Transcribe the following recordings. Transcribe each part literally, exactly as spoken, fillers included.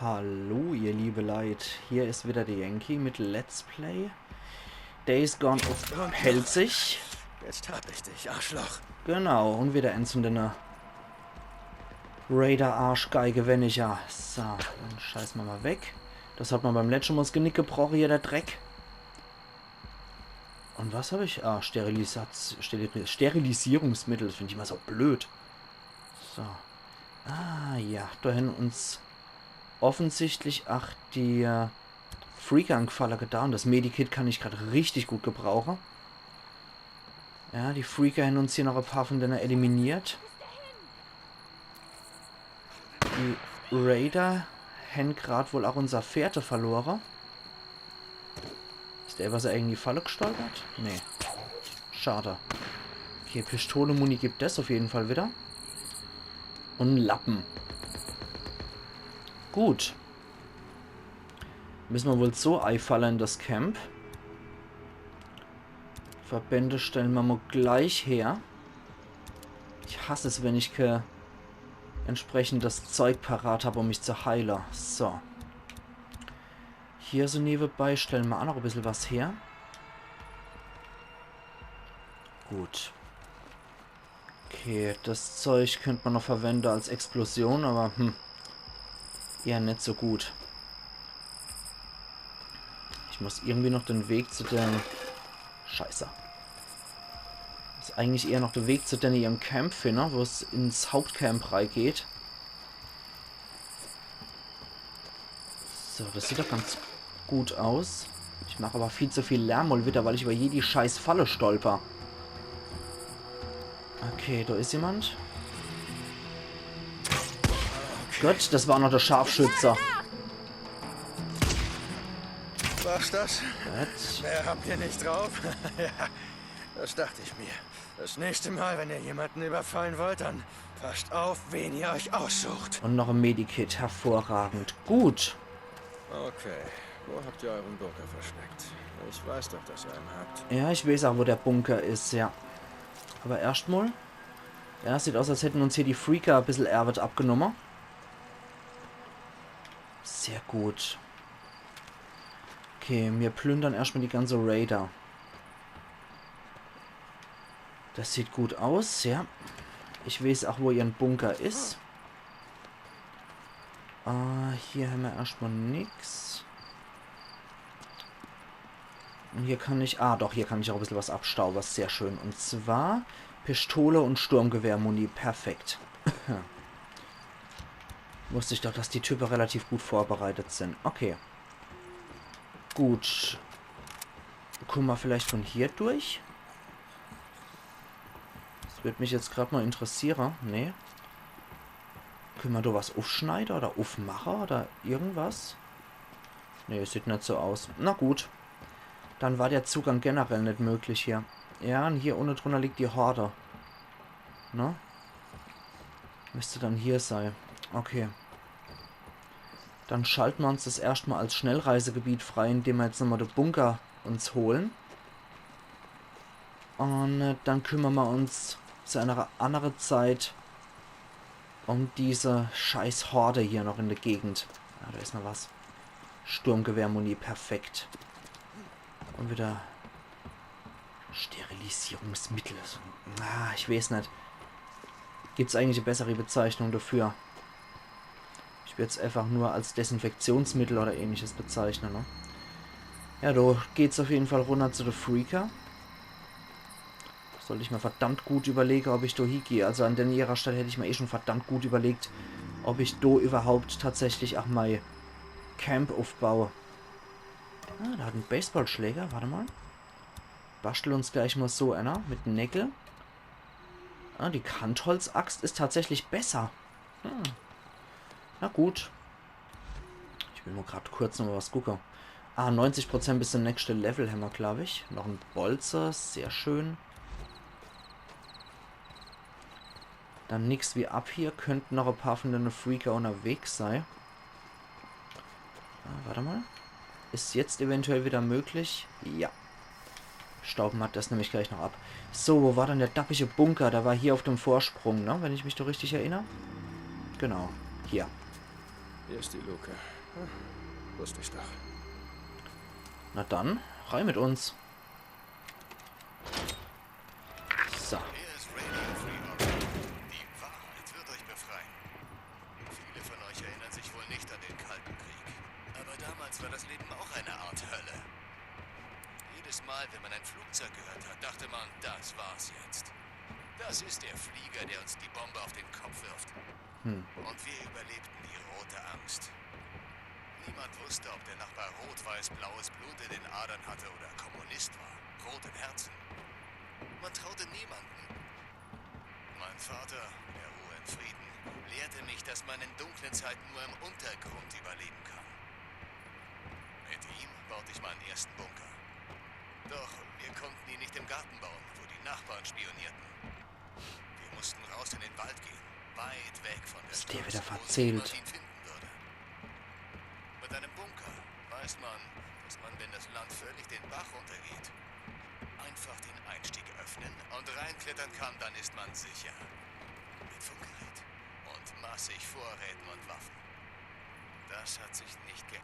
Hallo, ihr liebe Leit. Hier is wieder de Yankee mit Let's Play Days Gone uff Pälzisch. Jetzt hab ich dich, Arschloch. Genau, un wieder eens vun denne Raider-Arschgeige, wenn ich ja. So, dann scheiß mer mol weg. Des hat mer beim letschte Mol 's Genick gebroche hier, de Dreck. Un was hab ich? Ah, Sterilisat Sterili Sterilisierungsmittel. Des find ich immer so blöd. So. Ah, ja, do hän uns offensichtlich, ach, die, äh, Freaker en Gfalle getan. Des Medikit kann ich grad richtig gut gebrauche. Ja, die Freaker hän uns hier noch e paar vun denne eliminiert. Die Raider hän grad wohl ach unser Fährte verlore. Is der iwwer sei eigeni Falle gstolpert? Nee. Schade. Okay, Pistole-Muni gibt des uff jeden Fall wieder. Un en Lappe. Gut. Misse mer wohl so eifalle in des Camp. Verbände stelle mer mol gleich her. Ich hass es, wenn ich ke entsprechendes Zeig parat hab, um mich zu heile. So. Hier so newebei stelle mer ach noch e bissel was her. Gut. Okay, des Zeig könnt mer noch verwende als Explosion, awwer hm. Eher net so gut. Ich muss irgendwie noch de Weg zu dem... Scheiße. Is eigentlich eher noch de Weg zu denne ihrem Camp finne, wo's ins Hauptcamp reigeht. So, des sieht doch ganz gut aus. Ich mach awwer viel zu viel Lärm mol wieder, weil ich iwwer jedi scheiß Falle stolper. Okay, do is jemand. Gut, des war noch de Scharfschützer. War's das? Gut. Mehr habt ihr nicht drauf? Ja, das dachte ich mir. Das nächste Mal, wenn ihr jemanden überfallen wollt, dann passt auf, wen ihr euch aussucht. Un noch e Medikit, hervorragend. Gut. Okay, wo habt ihr euren Bunker versteckt? Ich weiß doch, dass ihr einen habt. Ja, ich weeß ach, wo de Bunker is, ja. Awwer erscht mol. Ja, sieht aus, als hätte uns hier die Freaker e bissel Ärwet abgenumme. Sehr gut. Okay, mir plündern erscht mol die ganze Raider. Des sieht gut aus, ja. Ich weeß ach, wo ihrn Bunker is. Äh, hier hämmer erscht mol nix. Un hier kann ich... Ah, doch, hier kann ich ach e bissel was abstaue, sehr schön. Un zwar Pistole un Sturmgewehr-Muni. Perfekt. Wusst ich doch, dass die Type relativ gut vorbereitet sin. Okay. Gut. Kumme mer vielleicht vun hier durch? Des würd mich jetzt grad mol interessiere. Nee. Könne mer do was uffschneide oder uffmache oder irgendwas? Nee, sieht net so aus. Na gut. Dann war de Zugang generell net möglich hier. Ja, un hier unne drunner liegt die Horde. Ne? Müsst dann hier sei. Okay. Dann schalte mer uns des erscht mol als Schnellreisegebiet frei, indem mer jetzt nochmol de Bunker uns hole. Un, äh, dann kümmere mer uns zu ener annere Zeit um diese scheiß Horde hier noch in de Gegend. Ah, do is noch was. Sturmgewehrmuni, perfekt. Un wieder Sterilisierungsmittel. Ah, ich weeß net. Gibt's eigentlich e bessere Bezeichnung dafür? Ich würd's einfach nur als Desinfektionsmittel oder ähnliches bezeichne, ne? Ja, do geht's uff jeden Fall runner zu de Freaker. Sollt ich mer verdammt gut überlege, ob ich do hiegeh. Also an denne ihrer Stell hätt ich mer eh schon verdammt gut überlegt, ob ich do überhaupt tatsächlich ach mei Camp uffbaue. Ah, der hat en Baseballschläger, wart emol. Baschtle uns gleich mol so ener mit em Nägel. Ah, die Kantholzaxt is tatsächlich besser. Hm. Na gut. Ich will mol grad kurz nochmol was gucke. Ah, neunzig Prozent bis zum nächschte Level hämmer, glaub ich. Noch en Bolze, sehr schön. Dann nix wie ab hier. Könnten noch e paar vun denne Freaker unnerwegs sei. Ah, wart emol. Is jetzt eventuell wieder möglich? Ja. Staube mer des nämlich gleich noch ab. So, wo war dann der dappische Bunker? Der war hier uff dem Vorsprung, ne? Wenn ich mich do richtig erinner. Genau, hier. Hier ist die Luke. Hm, wusste ich doch. Na dann, rein mit uns. So. Hier ist Radio Free Oregon. Die Wahrheit wird euch befreien. Viele von euch erinnern sich wohl nicht an den Kalten Krieg. Aber damals war das Leben auch eine Art Hölle. Jedes Mal, wenn man ein Flugzeug gehört hat, dachte man, das war's jetzt. Das ist der Flieger, der uns die Bombe auf den Kopf wirft. Hm. Und wir überlebten die rote Angst. Niemand wusste, ob der Nachbar rot-weiß-blaues Blut in den Adern hatte oder Kommunist war. Rot im Herzen. Man traute niemandem. Mein Vater, er ruhe in Frieden, lehrte mich, dass man in dunklen Zeiten nur im Untergrund überleben kann. Mit ihm baute ich meinen ersten Bunker. Doch wir konnten ihn nicht im Garten bauen, wo die Nachbarn spionierten. Wir mussten raus in den Wald gehen, weit weg von der Was der Straße, wieder wo verzählt. Niemand ihn finden würde. Mit einem Bunker weiß man, dass man, wenn das Land völlig den Bach runtergeht, einfach den Einstieg öffnen und reinklettern kann, dann ist man sicher. Mit Funkgerät und massig Vorräten und Waffen. Das hat sich nicht ge...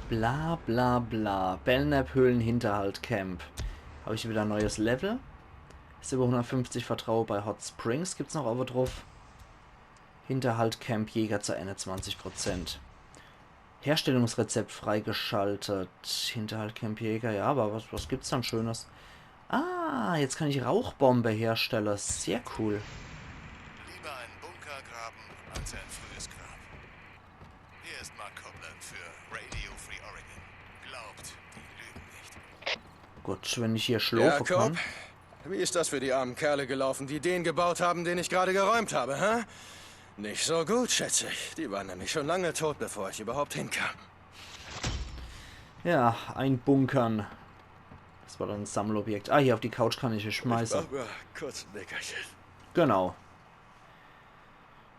Bla bla bla. Belknap Höhlen Hinterhalt Camp. Habe ich wieder ein neues Level. Silber hundertfünfzig, Vertraue bei Hot Springs gibt's noch oben drauf. Hinterhalt Camp Jäger zu einundzwanzig Prozent. Herstellungsrezept freigeschaltet. Hinterhalt Camp Jäger, ja, aber was, was gibt's dann Schönes? Ah, jetzt kann ich Rauchbombe herstellen. Sehr cool. Lieber einen Bunker graben als ein frühes Grab. Hier ist Mark Copeland für Radio Free Oregon. Glaubt, die lügen nicht. Gut, wenn ich hier schlafen Jakob? kann. Wie ist das für die armen Kerle gelaufen, die den gebaut haben, den ich gerade geräumt habe, hä? Nicht so gut, schätze ich. Die waren nämlich schon lange tot, bevor ich überhaupt hinkam. Ja, einbunkern. Das war dann ein Sammelobjekt. Ah, hier auf die Couch kann ich es schmeißen. Mach mal kurz ein Nickerchen. Genau.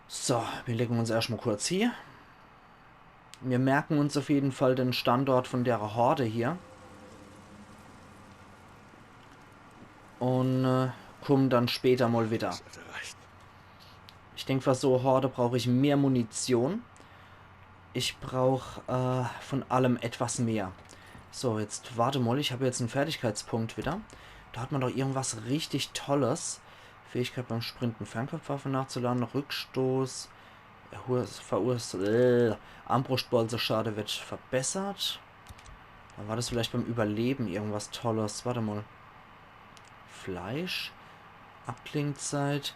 So, wir legen uns erstmal kurz hier. Wir merken uns auf jeden Fall den Standort von der Horde hier. Und äh, kommen dann später mal wieder. Das sollte reichen. Ich denke, für so Horde brauche ich mehr Munition. Ich brauche äh, von allem etwas mehr. So, jetzt warte mal, ich habe jetzt einen Fertigkeitspunkt wieder. Da hat man doch irgendwas richtig Tolles. Fähigkeit beim Sprinten, Fernkampfwaffe nachzuladen, Rückstoß, verursacht, äh, Armbrustbolzenschade wird verbessert. Dann war das vielleicht beim Überleben irgendwas Tolles. Warte mal. Fleisch. Abklingzeit.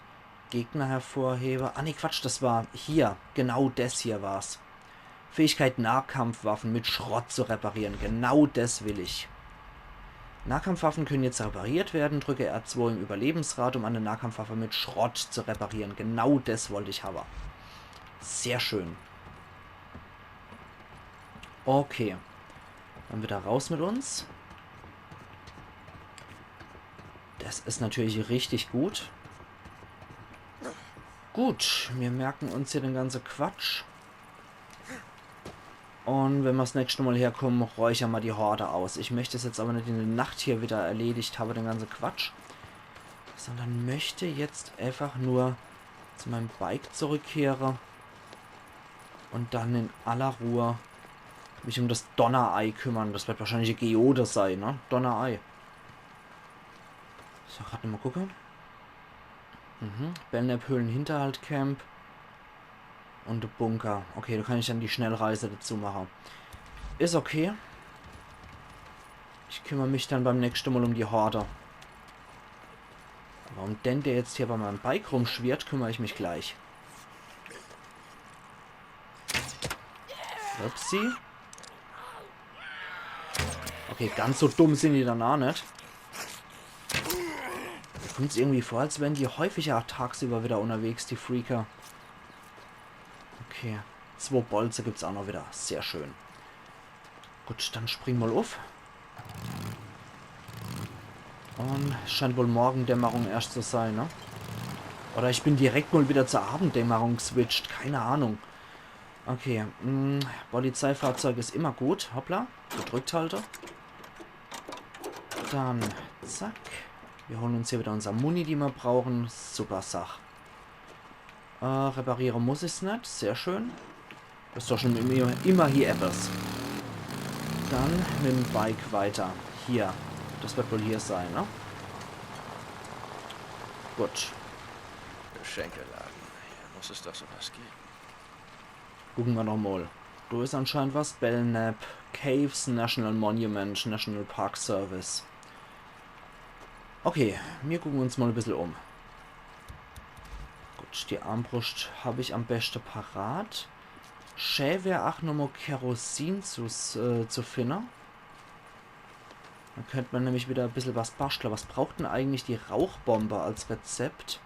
Gegner hervorhebe. Ah, nee, Quatsch, das war hier. Genau das hier war's. Fähigkeit, Nahkampfwaffen mit Schrott zu reparieren. Genau das will ich. Nahkampfwaffen können jetzt repariert werden. Drücke R zwei im Überlebensrad, um eine Nahkampfwaffe mit Schrott zu reparieren. Genau das wollte ich haben. Sehr schön. Okay. Dann wieder raus mit uns. Das ist natürlich richtig gut. Gut, wir merken uns hier den ganzen Quatsch. Und wenn wir das nächste Mal herkommen, räuchern wir die Horde aus. Ich möchte es jetzt aber nicht in der Nacht hier wieder erledigt haben, den ganzen Quatsch. Sondern möchte jetzt einfach nur zu meinem Bike zurückkehren. Und dann in aller Ruhe mich um das Donnerei kümmern. Das wird wahrscheinlich ein Geode sein, ne? Donnerei. So, grad mal gucken. Mhm. Belknap Höhlen Hinterhalt Camp. Und Bunker. Okay, da kann ich dann die Schnellreise dazu machen. Ist okay. Ich kümmere mich dann beim nächsten Mal um die Horde. Aber um den, der jetzt hier bei meinem Bike rumschwirrt, kümmere ich mich gleich. Upsi. Okay, ganz so dumm sind die dann auch nicht. Mir kommt's irgendwie vor, als wären die häufiger tagsüber wieder unterwegs, die Freaker. Okay, zwei Bolze gibt's auch noch wieder. Sehr schön. Gut, dann spring mal auf. Und scheint wohl Morgendämmerung erst zu sein, ne? Oder ich bin direkt mal wieder zur Abenddämmerung geswitcht. Keine Ahnung. Okay, mm, Polizeifahrzeug ist immer gut. Hoppla, gedrückt halte. Dann, zack. Wir holen uns hier wieder unser Muni, die wir brauchen. Super Sach. Äh, reparieren muss ich's nicht. Sehr schön. Is doch schon immer, immer hier etwas. Dann mit dem Bike weiter. Hier. Das wird wohl hier sein, ne? Gut. Geschenkeladen. Hier muss es doch sowas geben. Gucke mer noch mal. Do is anscheinend was. Belknap Caves, National Monument, National Park Service. Okay, mir gucke uns mal e bissel um. Gut, die Armbruscht hab ich am beschte parat. Schä wär ach nochmal Kerosin zu, s- äh, zu finne. Dann könnt mer nämlich wieder e bissel was baschtle. Was braucht denn eigentlich die Rauchbombe als Rezept?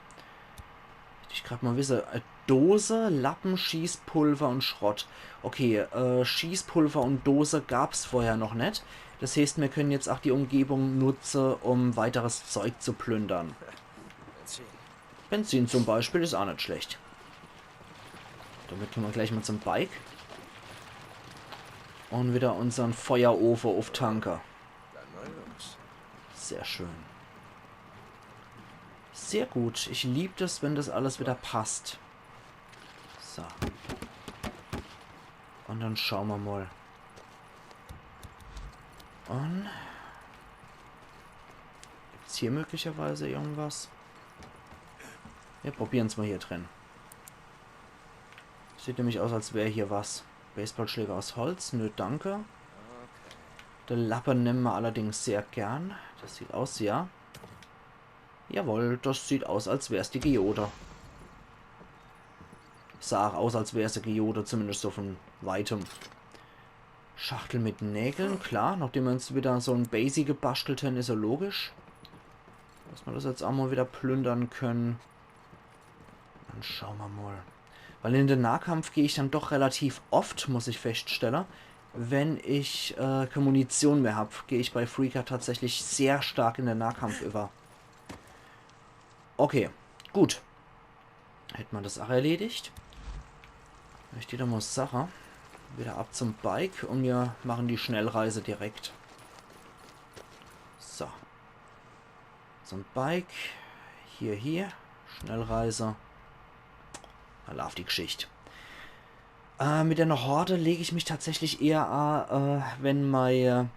Ich grad mal wisse. Äh, Dose, Lappen, Schießpulver und Schrott. Okay, äh, Schießpulver und Dose gab's vorher noch net. Das heißt, mir können jetzt ach die Umgebung nutze, um weiteres Zeug zu plündern. Benzin. Benzin zum Beispiel is ach net schlecht. Damit können mer gleich mal zum Bike. Und wieder unsern Feuerofe uftanke. Dann mal los. Sehr schön. Sehr gut. Ich lieb das, wenn das alles wieder passt. So. Und dann schaue mer mal. Und gibt's hier möglicherweise irgendwas? Mir probieren's mal hier drin. Sieht nämlich aus, als wär hier was. Baseballschläger aus Holz? Nö, danke. De Lappe nemme mer allerdings sehr gern. Das sieht aus, ja. Jawohl, das sieht aus, als wär's die Geode. Sah ach aus, als wär's die Geode, zumindest so von weitem. Schachtel mit Nägeln, klar. Nachdem mer jetzt wieder so en Basic gebaschtelt hen, is ja logisch, dass mer das jetzt ach mal wieder plündern können. Dann schaue mer mal. Weil in de Nahkampf geh ich dann doch relativ oft, muss ich feststelle. Wenn ich äh, kä Munition mehr hab, geh ich bei Freaker tatsächlich sehr stark in de Nahkampf über. Okay, gut. Hätt mer das ach erledigt. Ich die da mal Sache. Wieder ab zum Bike und mir machen die Schnellreise direkt. So. Zum Bike. Hier, hier. Schnellreise. Da laaft die Geschicht. Äh, mit der Horde leg ich mich tatsächlich eher a, äh, wenn mei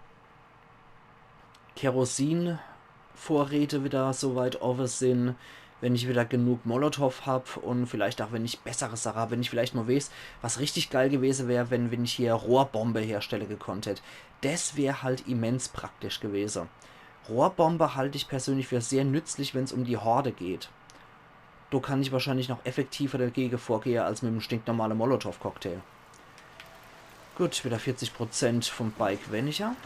Kerosin-Vorräte wieder so weit owwe sin, wenn ich wieder genug Molotow hab und vielleicht ach, wenn ich bessere Sache hab, wenn ich vielleicht mal weeß, was richtig geil gewese wär, wenn, wenn ich hier Rohrbombe herstelle gekonnt hätt. Des wär halt immens praktisch gewese. Rohrbombe halt ich persönlich für sehr nützlich, wenn's um die Horde geht. Do kann ich wahrscheinlich noch effektiver dagege vorgehe als mit em stinknormale Molotow-Cocktail. Gut, wieder vierzig Prozent vom Bike weniger.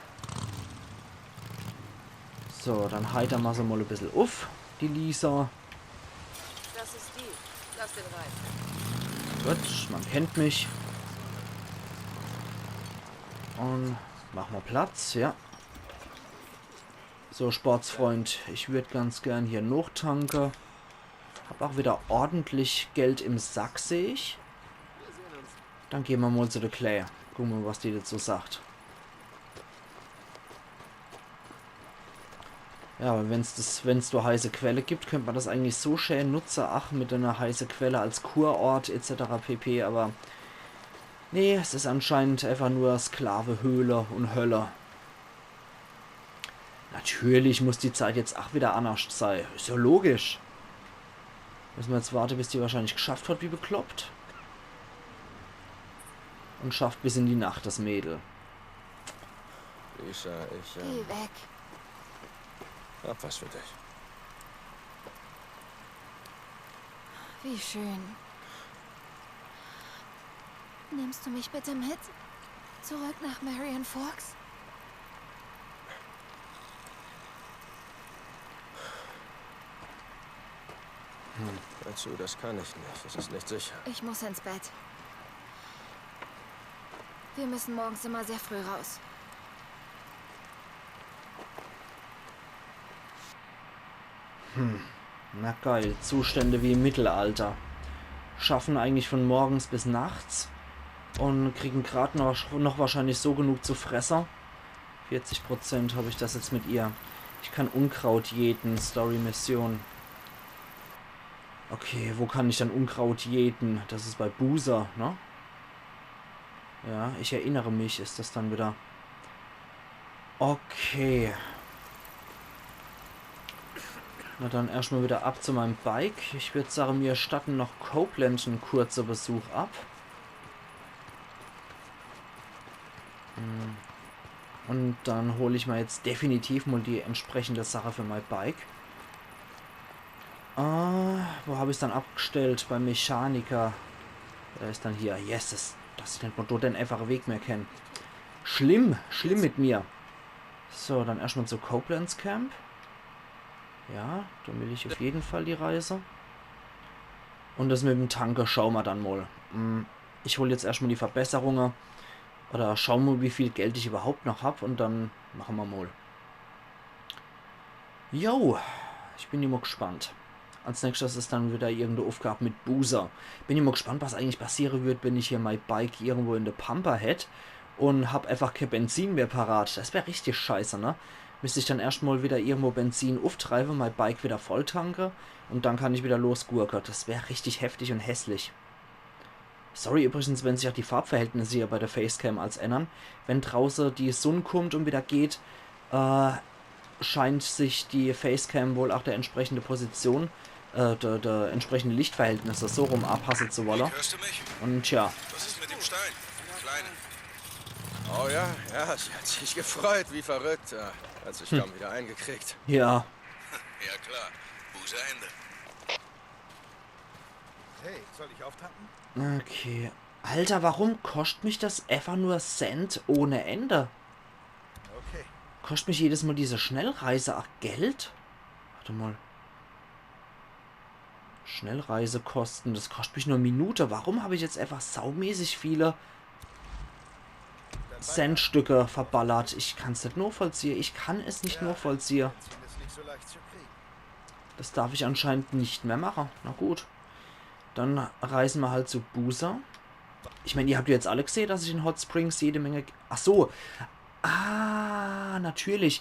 So, dann heiter mer se mal e bissel uff, die Lisa. Das ist die. Lass den rein. Gut, man kennt mich. Und mach mer Platz, ja. So, Sportsfreund, ich würd ganz gern hier nochtanke. Hab ach wieder ordentlich Geld im Sack, seh ich. Dann geh mer mal zu de Claire. Gucke mer, was die dazu sagt. Ja, aber wenn's das, wenn's do heiße Quelle gibt, könnt mer das eigentlich so schä nutze, ach, mit ener heiße Quelle als Kurort et cetera pp. Aber nee, es is anscheinend einfach nur Sklavehöhle und Hölle. Natürlich muss die Zeit jetzt ach wieder annerscht sei. Is ja logisch. Müsse mer jetzt warte, bis die wahrscheinlich geschafft hat, wie bekloppt. Und schafft bis in die Nacht, das Mädel. Lisa, ich, äh, Geh weg. Hab was für dich. Wie schön. Nimmst du mich bitte mit? Zurück nach Marion Forks? Hör zu, das kann ich nicht. Es ist nicht sicher. Ich muss ins Bett. Wir müssen morgens immer sehr früh raus. Hm, na geil. Zustände wie im Mittelalter. Schaffen eigentlich von morgens bis nachts und kriegen grad noch, noch wahrscheinlich so genug zu fresse. Vierzig Prozent hab ich das jetzt mit ihr. Ich kann Unkraut jäten, Story-Mission. Okay, wo kann ich dann Unkraut jäten? Das is bei Boozer, ne? Ja, ich erinnere mich, is das dann wieder. Okay. Na dann erschtmal wieder ab zu meinem Bike. Ich würd sagen, mir statten noch Copeland en kurze Besuch ab. Hm. Und dann hol ich mir jetzt definitiv mal die entsprechende Sache für mein Bike. Ah, wo hab ich's dann abgestellt? Beim Mechaniker. Der is dann hier. Yes, das, dass ich den Motor den einfache Weg mehr kenn. Schlimm, schlimm mit mir. So, dann erschtmal zu Copelands Camp. Ja, dann will ich auf jeden Fall die Reise. Und das mit dem Tanke schau ma dann mal. Hm, ich hol jetzt erschtmal die Verbesserunge. Oder schau mal, wie viel Geld ich überhaupt noch hab und dann mache ma mal. Jo, ich bin immer gespannt. Als nächstes is dann wieder irgendeine Aufgabe mit Boozer. Bin immer gespannt, was eigentlich passiere wird, wenn ich hier mein Bike irgendwo in der Pampa hätt und hab einfach kein Benzin mehr parat. Das wär richtig scheiße, ne? Müsst ich dann erschtmal wieder irgendwo Benzin uftreibe, mein Bike wieder volltanke und dann kann ich wieder losgurke. Das wär richtig heftig und hässlich. Sorry übrigens, wenn sich auch die Farbverhältnisse hier bei der Facecam als ändern. Wenn drauße die Sonn kommt und wieder geht, äh, scheint sich die Facecam wohl auch der entsprechende Position, äh, der, der entsprechende Lichtverhältnisse so rum anpasse zu wolle. Hörst du mich? Und ja. Was ist mit dem Stein? Kleine. Oh ja, ja, sie hat sich gefreut wie verrückt. Ja, hat sich kaum wieder eingekriegt. Ja. Ja klar. Boozer Ende. Hey, soll ich auftanken? Okay. Alter, warum koscht mich das einfach nur Cent ohne Ende? Okay. Koscht mich jedes Mal diese Schnellreise ach Geld? Warte mal. Schnellreisekosten, das koscht mich nur Minute. Warum hab ich jetzt einfach saumäßig viele Centstücke verballert? Ich kann's nicht nachvollziehen. Ich kann es nicht nachvollziehen. Benzin ist nicht so leicht zu kriegen. Das darf ich anscheinend nicht mehr machen. Na gut. Dann reisen wir halt zu Boozer. Ich mein, ihr habt ja jetzt alle gesehen, dass ich in Hot Springs jede Menge... Ach so. Ah, natürlich.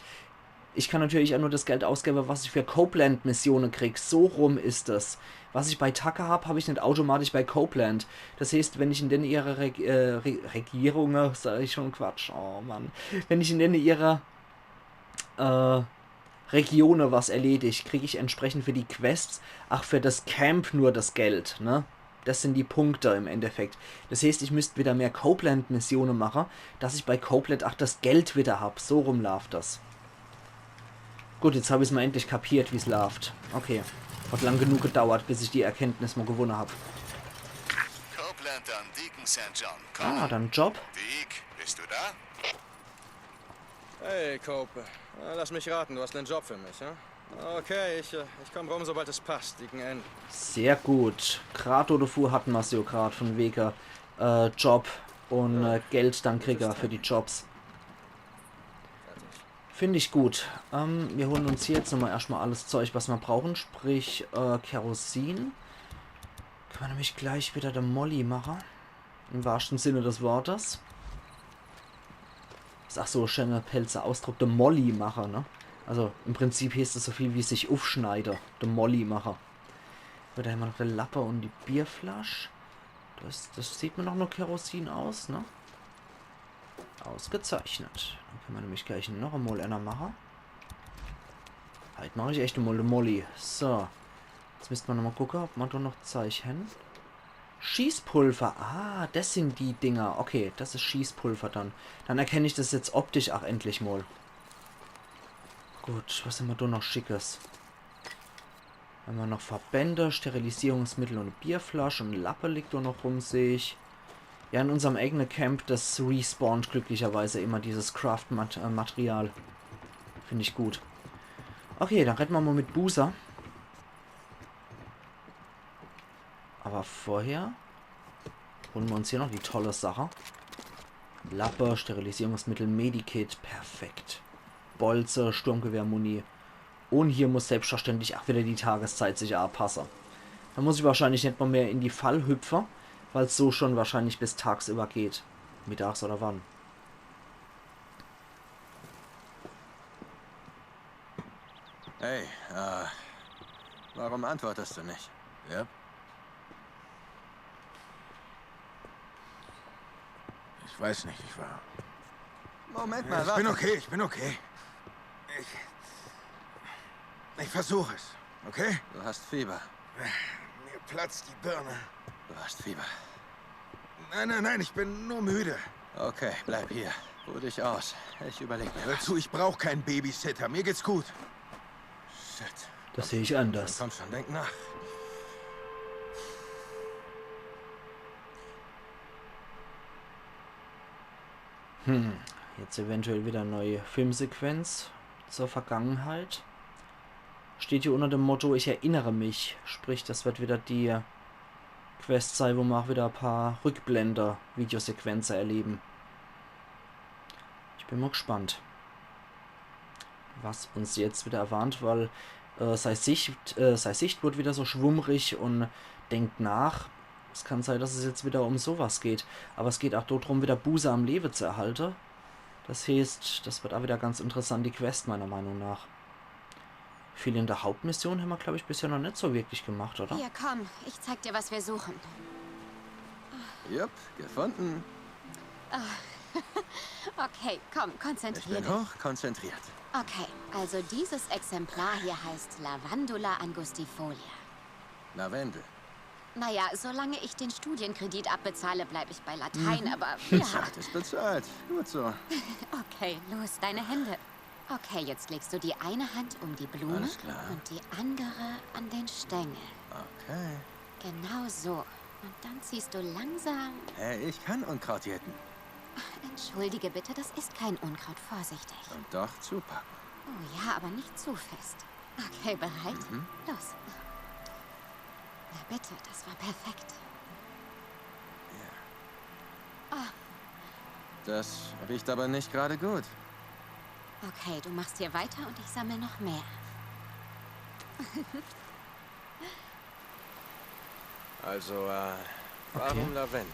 Ich kann natürlich auch nur das Geld ausgeben, was ich für Copeland-Missione krieg. So rum ist es. Was ich bei Tucker hab, hab ich nicht automatisch bei Copeland. Das heißt, wenn ich in denen ihre Reg äh, Re Regierunge, sag ich schon Quatsch, oh Mann. Wenn ich in denen ihre äh, Regione was erledigt, krieg ich entsprechend für die Quests, ach, für das Camp nur das Geld, ne? Das sind die Punkte im Endeffekt. Das heißt, ich müsst wieder mehr Copeland-Missione mache, dass ich bei Copeland ach das Geld wieder hab. So rum laaft das. Gut, jetzt hab ich's mal endlich kapiert, wie's laaft. Okay. Hat lang genug gedauert, bis ich die Erkenntnis mal gewonne hab. Copeland an Deacon Sankt John. Ah, dann Job. Deek, bist du da? Hey, Cope. Äh, lass mich raten, du hast einen Job für mich, ja? Okay, ich, äh, ich komm rum, sobald es passt, Deacon N. Sehr gut. Grad do devor hatten mer's jo grad von wege äh, Job und äh, Geld dann kriege für die Jobs. Find ich gut. Ähm, wir holen uns hier jetzt nochmal erstmal alles Zeug, was wir brauchen, sprich äh, Kerosin. Können wir nämlich gleich wieder de Molly mache. Im wahrschten Sinne des Wortes. Is ach so e schöner Pälzer Ausdruck, de Molly mache, ne? Also im Prinzip heißt es so viel wie sich ufschneide, de Molly mache. Wird da immer noch de Lappe und die Bierflasch. Das, das sieht mir noch no Kerosin aus, ne? Ausgezeichnet. Dann können wir nämlich gleich noch emol einer mache. Halt mach ich echt emol de Molly. So. Jetzt müsst mer nochmal gucke, ob mer do noch Zeug hen. Schießpulver. Ah, das sind die Dinger. Okay, das is Schießpulver dann. Dann erkenn ich das jetzt optisch ach endlich mol. Gut, was hen mer do noch Schickes? Hen mer noch Verbände, Sterilisierungsmittel und e Bierflasch und e Lappe liegt do noch rum, seh ich. Ja, in unserm eigene Camp, das respawnt glücklicherweise immer dieses Craft-Mat-, äh, Material. Find ich gut. Okay, dann redde mer mol mit Boozer. Aber vorher holen wir uns hier noch die tolle Sache. Lappe, Sterilisierungsmittel, Medikit, perfekt. Bolze, Sturmgewehrmuni. Und hier muss selbstverständlich auch wieder die Tageszeit sich anpassen. Da muss ich wahrscheinlich nicht mal mehr in die Fall hüpfen, weil es so schon wahrscheinlich bis tagsüber geht. Mittags oder wann. Hey, äh, warum antwortest du nicht? Ja? Ich weiß nicht, ich war. Moment Ja, mal, ich bin warte. Okay, ich bin okay. Ich. Ich versuche es, okay? Du hast Fieber. Mir platzt die Birne. Du hast Fieber. Nein, nein, nein, ich bin nur müde. Okay, bleib hier. Ruh dich aus. Ich überleg mir Hör was. Zu, ich brauche keinen Babysitter. Mir geht's gut. Shit. Das sehe ich anders. Komm schon, denk nach. Hm, jetzt eventuell wieder neue Filmsequenz zur Vergangenheit. Steht hier unter dem Motto, ich erinnere mich. Sprich, das wird wieder die Quest sein, wo wir auch wieder ein paar Rückblende-Videosequenzen erleben. Ich bin mal gespannt, was uns jetzt wieder erwartet, weil äh, seine, Sicht, äh, seine Sicht wird wieder so schwummrig und denkt nach. Es kann sein, dass es jetzt wieder um sowas geht. Aber es geht auch darum, wieder Buße am Leben zu erhalten. Das heißt, das wird auch wieder ganz interessant, die Quest meiner Meinung nach. Viel in der Hauptmission haben wir, glaube ich, bisher noch nicht so wirklich gemacht, oder? Hier, komm, ich zeig dir, was wir suchen. Jupp, gefunden. Okay, komm, Ich konzentrier bin dich. Hochkonzentriert. Okay, also dieses Exemplar hier heißt Lavandula angustifolia. Lavendel. Naja, solange ich den Studienkredit abbezahle, bleibe ich bei Latein, aber ja. Bezahlt ist bezahlt. Gut so. Okay, los, deine Hände. Okay, jetzt legst du die eine Hand um die Blume Alles klar. und die andere an den Stängel. Okay. Genau so. Und dann ziehst du langsam. Hey, ich kann Unkraut jäten. Entschuldige bitte, das ist kein Unkraut. Vorsichtig. Und doch zupacken. Oh ja, aber nicht zu fest. Okay, bereit? Los. Na bitte, das war perfekt. Das riecht aber nicht gerade gut. Okay, du machst hier weiter und ich sammle noch mehr. Also, äh, warum Lavendel?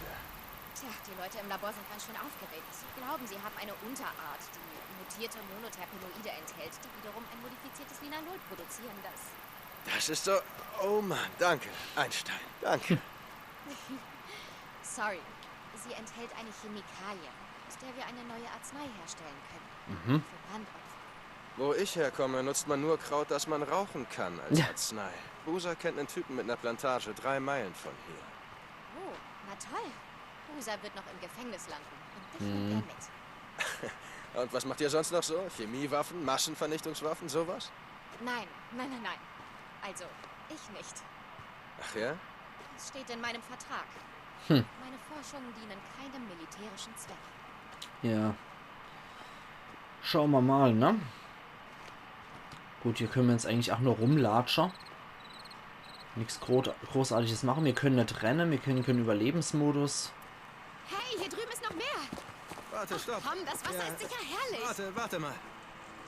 Tja, die Leute im Labor sind ganz schön aufgeregt. Sie glauben, sie haben eine Unterart, die mutierte Monoterpenoide enthält, die wiederum ein modifiziertes Linalol produzieren lässt. Das ist so. Oh Mann, danke, Einstein. Danke. Sorry. Sie enthält eine Chemikalie, aus der wir eine neue Arznei herstellen können. Für Brandopfer. Wo ich herkomme, nutzt man nur Kraut, das man rauchen kann, als Ja. Arznei. Boozer kennt einen Typen mit einer Plantage drei Meilen von hier. Oh, na toll. Boozer wird noch im Gefängnis landen. Und dich nimmt er mit. Und was macht ihr sonst noch so? Chemiewaffen, Massenvernichtungswaffen, sowas? Nein, nein, nein, nein. Also, ich nicht. Ach ja? Das steht in meinem Vertrag. Meine Forschungen dienen keinem militärischen Zweck. Ja. Schauen wir mal, ne? Gut, hier können wir jetzt eigentlich auch nur rumlatschen. Nichts Gro- Großartiges machen. Wir können nicht rennen, wir können, können Überlebensmodus. Hey, hier drüben ist noch mehr. Warte, stopp. Komm, das Wasser Ja. Ist sicher herrlich. Warte, warte mal.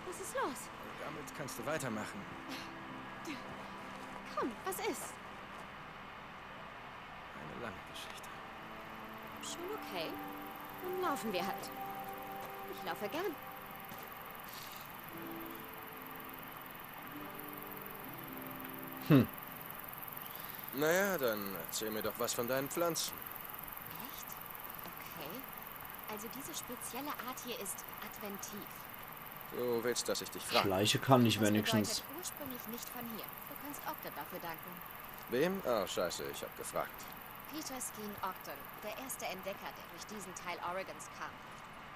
Was ist los? Damit kannst du weitermachen. Komm, was ist? Eine lange Geschichte. Schon okay. Dann laufen wir halt. Ich laufe gern. Naja, dann erzähl mir doch was von deinen Pflanzen. Echt? Okay. Also diese spezielle Art hier ist adventiv. Du willst, dass ich dich frage. Schleiche kann ich Das wenigstens. Bedeutet ursprünglich nicht von hier. Du kannst Ogden dafür danken. Wem? Ah, scheiße, ich hab gefragt. Peter Skeen Ogden, der erste Entdecker, der durch diesen Teil Oregons kam.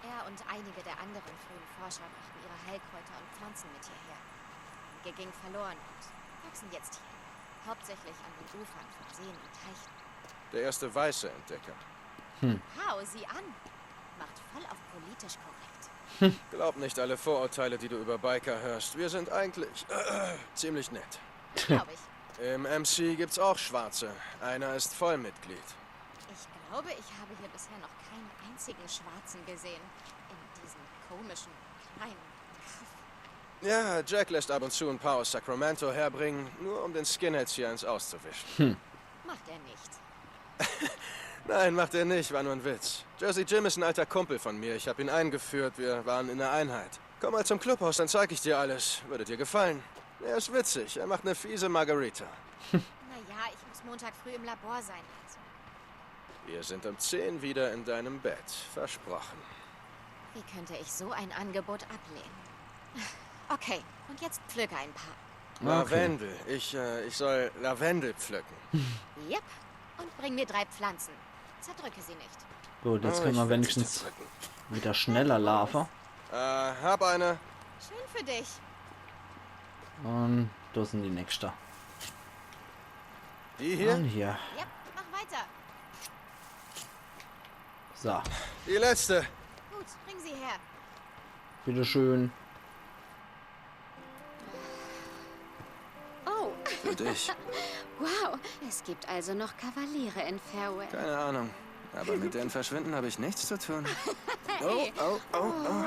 Er und einige der anderen frühen Forscher brachten ihre Heilkräuter und Pflanzen mit hierher. Einige gingen verloren und wachsen jetzt hier. Hauptsächlich an den Ufern von Seen und Teichen. Der erste weiße Entdecker. Wow, sieh an. Macht voll auf politisch korrekt. Glaub nicht alle Vorurteile, die du über Biker hörst. Wir sind eigentlich ziemlich nett. Glaube ich. Im M C gibt's auch Schwarze. Einer ist Vollmitglied. Ich glaube, ich habe hier bisher noch keinen einzigen Schwarzen gesehen. In diesem komischen, kleinen Kaff. Ja, Jack lässt ab und zu ein paar aus Sacramento herbringen, nur um den Skinheads hier eins auszuwischen. Macht er nicht. Nein, macht er nicht, war nur ein Witz. Jersey Jim ist ein alter Kumpel von mir, ich hab ihn eingeführt, wir waren in der Einheit. Komm mal zum Clubhaus, dann zeig ich dir alles. Würde dir gefallen. Er ist witzig, er macht eine fiese Margarita. Naja, ich muss Montag früh im Labor sein. Also. Wir sind um zehn wieder in deinem Bett. Versprochen. Wie könnte ich so ein Angebot ablehnen? Okay, und jetzt pflück ein paar. Okay. Lavendel. Ich, äh, ich soll Lavendel pflücken. Yep. Und bring mir drei Pflanzen. Zerdrücke sie nicht. Gut, jetzt Ah, können ich wir werd sie wenigstens zerdrücken. wieder schneller laufen. Äh, hab eine. Schön für dich. Und da sind die nächste. Die hier? Und hier. Yep, mach weiter. So, Die letzte. Gut, bring sie her. bitteschön. Oh, Für dich. Wow, es gibt also noch Kavaliere in Farewell. Keine Ahnung. Aber mit deren Verschwinden habe ich nichts zu tun. Oh, oh, oh, Oh, oh.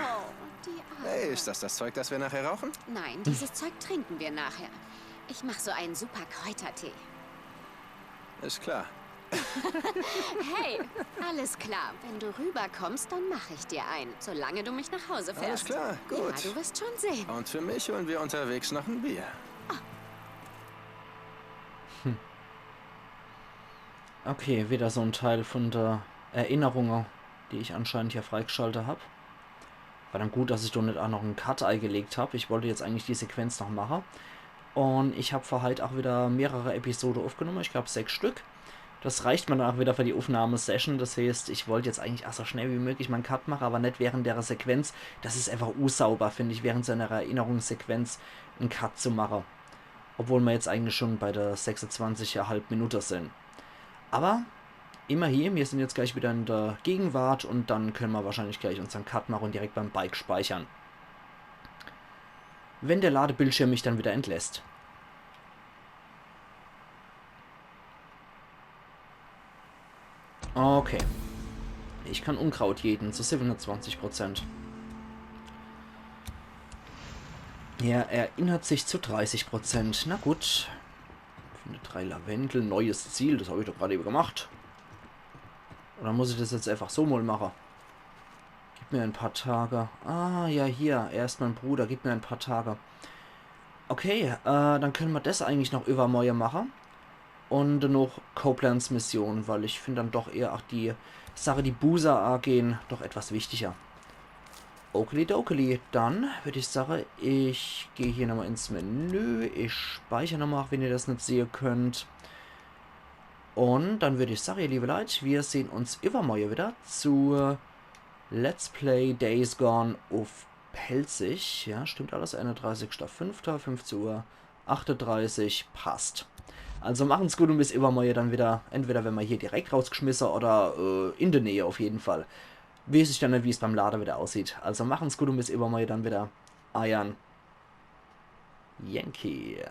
die Arme. Hey, ist das das Zeug, das wir nachher rauchen? Nein, dieses Zeug trinken wir nachher. Ich mach so einen super Kräutertee. Ist klar. Hey, alles klar. Wenn du rüberkommst, dann mach ich dir einen, solange du mich nach Hause fährst. Alles klar, gut. Ja, du wirst schon sehen. Und für mich holen wir unterwegs noch ein Bier. Okay, wieder so ein Teil von der Erinnerung, die ich anscheinend hier freigeschaltet hab. War dann gut, dass ich da net auch noch en Cut eigelegt hab. Ich wollte jetzt eigentlich die Sequenz noch mache. Und ich hab für heit auch wieder mehrere Episode aufgenommen, ich glaub sechs Stück. Das reicht mir dann auch wieder für die Aufnahmesession. Das heißt, ich wollte jetzt eigentlich auch so schnell wie möglich mal en Cut mache, aber net während der Sequenz. Das is einfach unsauber, find ich, während so einer Erinnerungssequenz en Cut zu mache. Obwohl wir jetzt eigentlich schon bei der sechsundzwanzig Komma fünf Minute sind. Aber immerhin, wir sind jetzt gleich wieder in der Gegenwart und dann können wir wahrscheinlich gleich unseren Cut machen und direkt beim Bike speichern. Wenn der Ladebildschirm mich dann wieder entlässt. Okay. Ich kann Unkraut jäten zu siebenundzwanzig Prozent. Er erinnert sich zu dreißig Prozent. Na gut. Finde drei Lavendel, neues Ziel. Das hab ich doch gerade eben gemacht. Oder muss ich das jetzt einfach so mal machen? Gib mir ein paar Tage. Ah, ja, hier. Er ist mein Bruder. Gib mir ein paar Tage. Okay, äh, dann können wir das eigentlich noch übermorgen machen. Und noch Copelands Mission, weil ich finde dann doch eher auch die Sache, die Buße angehen, doch etwas wichtiger. Okeli dokeli, dann würde ich sagen, ich gehe hier nochmal ins Menü, ich speichere nochmal, auch wenn ihr das nicht sehen könnt. Und dann würde ich sagen, ihr liebe Leute, wir sehen uns übermorgen wieder zu Let's Play Days Gone auf Pälzisch. Ja, stimmt alles. Einunddreißigster fünfter, fünfzehn Uhr achtunddreißig, passt. Also machen's gut und bis übermorgen dann wieder. Entweder wenn wir hier direkt rausgeschmissen oder äh, in der Nähe auf jeden Fall. Weiß ich dann nicht, wie es beim Laden wieder aussieht. Also machen's gut und bis übermorgen dann wieder. Eiern Yankee.